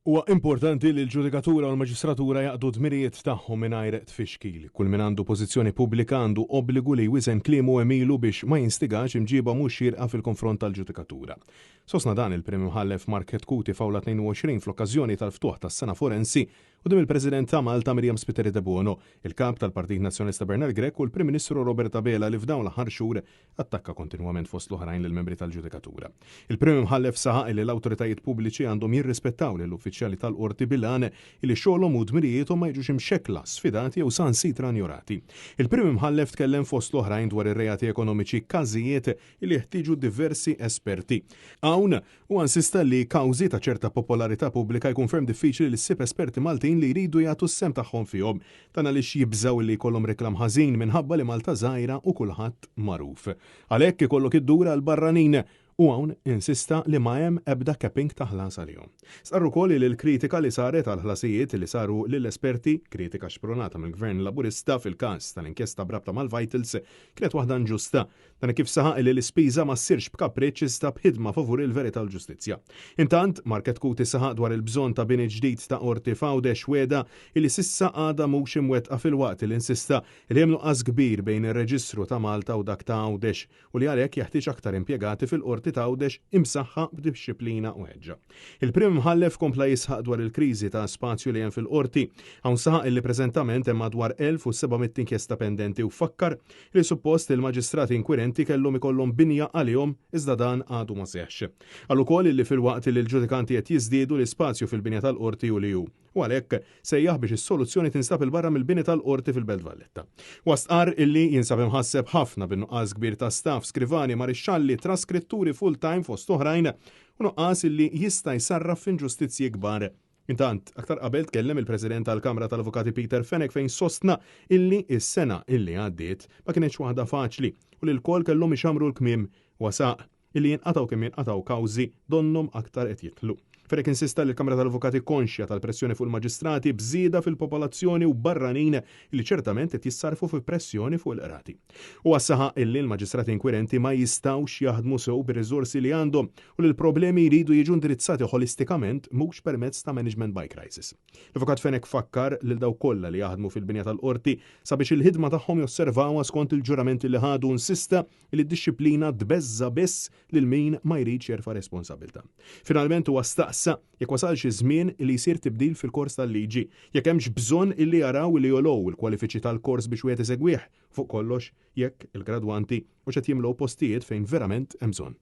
Huwa importanti li l-ġudikatura u l-maġistratura jaqdu d-dmirijiet tagħhom mingħajr tfixkil. Kull min għandu pożizzjoni pubblika għandu obbligu li jwieżen kliemu u għemilu biex ma jinstigax imġieba mhux xierqa fil-konfront tal-ġudikatura. Sostna dan il-Prim Imħallef Mark Chetcuti f'Awla 22 fl-okkażjoni tal-ftuħ tas-Sena Forensi quddiem il-President ta' Malta Miriam Spiteri Debono, il-Kap tal-Partit Nazzjonalista Bernard Grech u l-Prim Ministru Robert Abela li f'dawn l-aħħar xhur attakka kontinwament fost l-oħrajn lill-membri tal-ġudikatura. Il-Prim Imħallef saħaq li l-awtoritajiet pubbliċi għandhom jirrispettaw lill-uffiċjali tal-Qorti bil-għan li xogħolhom u dmirijiethom ma jiġux imxekkla, sfidati jew saħansitra injorati. Il-Prim Imħallef tkellem fost l-oħrajn dwar ir-reati ekonomiċi, każijiet li jeħtieġu diversi esperti. Hawn, huwa insista li kawżi ta' ċerta popolarità pubblika jkun ferm diffiċli li ssib esperti Maltin li jridu jagħtu s-sehem tagħhom fihom. Dan għaliex jibżgħu li jkollhom reklam ħażin minħabba li Malta żgħira u kulħadd magħruf. Għalhekk ikollok iddur għall-barranin u hawn insista li ma hemm ebda capping ta' ħlas għalihom. Stqarr ukoll li l-kritika li saret għall-ħlasijiet li saru lill-esperti, kritika xprunata mill-Gvern Laburista fil-każ tal-inkjesta b'rabta mal-Vitals, kienet waħda inġusta. Dan hekk kif saħaq li l-ispiża ma ssirx b'kapriċċ iżda b'ħidma favur il-verità u l-ġustizzja. Intant, Mark Chetcuti saħaq dwar il-bżonn ta' bini ġdid ta' Qorti f'Għawdex wegħda li s'issa għadha mhux imwettqa filwaqt li insista li hemm nuqqas kbir bejn ir-reġistru ta' Malta u dak ta' Għawdex u li għalhekk jeħtieġ aktar impjegati fil-Qorti ta' Għawdex imsaħħa b'dixxiplina u ħeġġa. Il-Prim Imħallef kompla jisħaq dwar il-kriżi ta' spazju li hemm fil-Qorti. Hawn saħaq li preżentament hemm madwar 1,700 inkjesta pendenti u fakkar li suppost il-maġistrati inkwirenti kellhom ikollhom binja għalihom iżda dan għadu ma seħħx. Qal ukoll li filwaqt li l-ġudikanti qed jiżdiedu l-ispazju fil-binja tal-Qorti hu li hu, u għalhekk sejjaħ biex is-soluzzjoni tinstab 'il barra mill-bini tal-Qorti fil-Belt Valletta. Huwa stqarr illi jinsab imħasseb ħafna bin-nuqqas kbir ta' staff, skrivani, marixxalli, traskritturi full-time fost oħrajn u nuqqas illi jista' jsarraf f'inġustizzji kbar. Intant, aktar qabel tkellem il-President tal-Kamra tal-Avukati Peter Fenech fejn sostna illi s-sena illi għaddiet ma kinetx waħda faċli u li lkoll kellhom ixammru l-kmiem. Huwa saq illi jinqatgħu kemm jinqatgħu kawżi donnhom aktar qed jidħlu. Fenech insista li l-Kamra tal-Avukati konxja tal-pressjoni fuq il-maġistrati b'żieda fil-popolazzjoni u barranin li ċertament qed jissarrfu fi pressjoni fuq il-qrati. Huwa saħaq illi l-maġistrati inkwirenti ma jistgħux jaħdmu sew bir-riżorsi li għandhom u li l-problemi jridu jiġu indirizzati ħolistikament mhux permezz ta' management by crisis. L-Avukat Fenech fakkar lil dawk kollha li jaħdmu fil-binja tal-Qorti sabiex il-ħidma tagħhom josservawha skont il-ġuramenti li ħadu u insista li d-dixxiplina tbeżża' biss lil min ma jridx jerfa' responsabbiltà. Finalment huwa staqsa jekk wasalx iż-żmien li jsir tibdil fil-kors tal-liġi, jekk hemmx bżonn illi jaraw li jogħlow il-kwalifiċi tal-kors biex wieħed isegwih, fuq kollox jekk il-gradwanti hux qed jimlew postijiet fejn verament hemm bżonn.